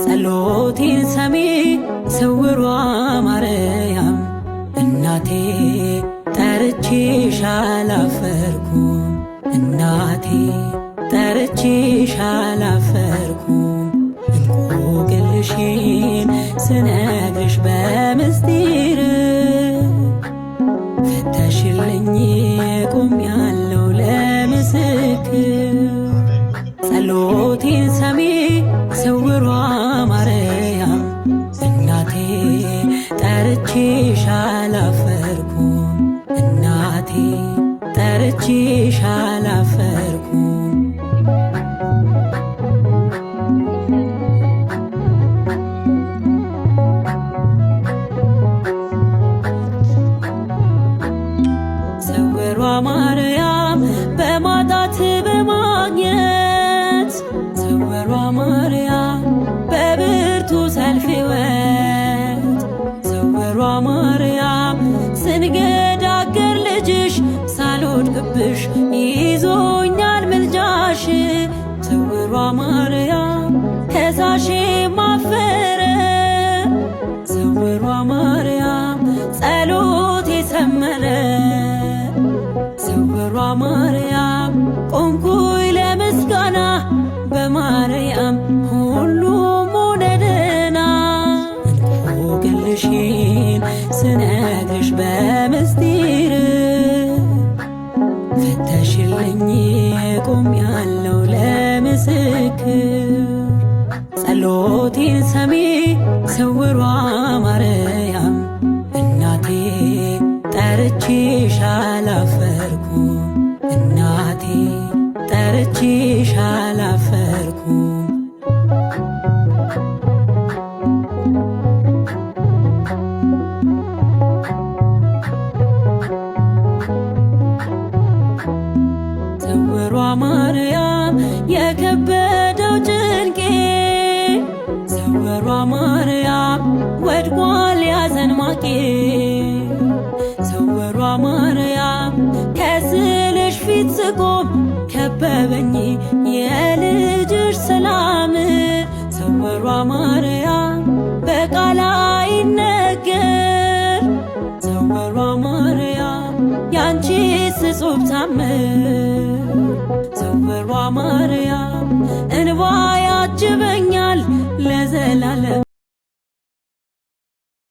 ጸሎቴን ሰሚ ስውሯ ማርያም እናቴ ጠርቼሽ አላፈርኩም፣ እናቴ ጠርቼሽ አላፈርኩም። እንቆቅልሽን ስነግርሽ በምስጢር ፈተሽልኝ ቆሜያለሁ ለምስክር። ጸሎቴን ሰሚ ስውሯ ማርያም እናቴ ጠርቼሽ አላፈርኩም፣ እናቴ ጠርቼሽ አላፈርኩም። ስውሯ ማርያም በማጣት በማግኘት፣ ስውሯ ማርያም በብርቱ ሰልፍ ሕይወት፣ ስውሯ ማርያም ስንገዳገር ልጅሽ ሳልወድቅብሽ ይዞኛል ምልጃሽ። ስውሯ ማርያም ከሳሼ ማፈረ፣ ስውሯ ማርያም ጸሎቴ ሰመረ። ስውሯ ማርያም ቆምኩኝ ለምስጋና፣ በማርያም ሁሉም ሆነ ደህና። እንቆቅልሽን ስነግርሽ በምስጢር ፈተሽልኝ ቆሜያለሁ ለምስክር። ጸሎቴን ሰሚ ስውሯ ማርያም እናቴ ጠርቼሽ አላፈርኩም፣ እናቴ ጠርቼሽ አላፈርኩም። ስውሯ ማርያም የከበደው ጭንቄ፣ ስውሯ ማርያም ወድቋል ያዘን ማቄ። ስውሯ ማርያም ከስዕልሽ ፊት ስቆም ከበበኝ የልጅሽ ሰላም። ስውሯ ማርያም በቃል አይነገር፣ ስውሯ ማርያም ያንቺስ እጹብ ታምር። ስውሯ ማርያም እንባ ያጅበኛል ለዘላለም።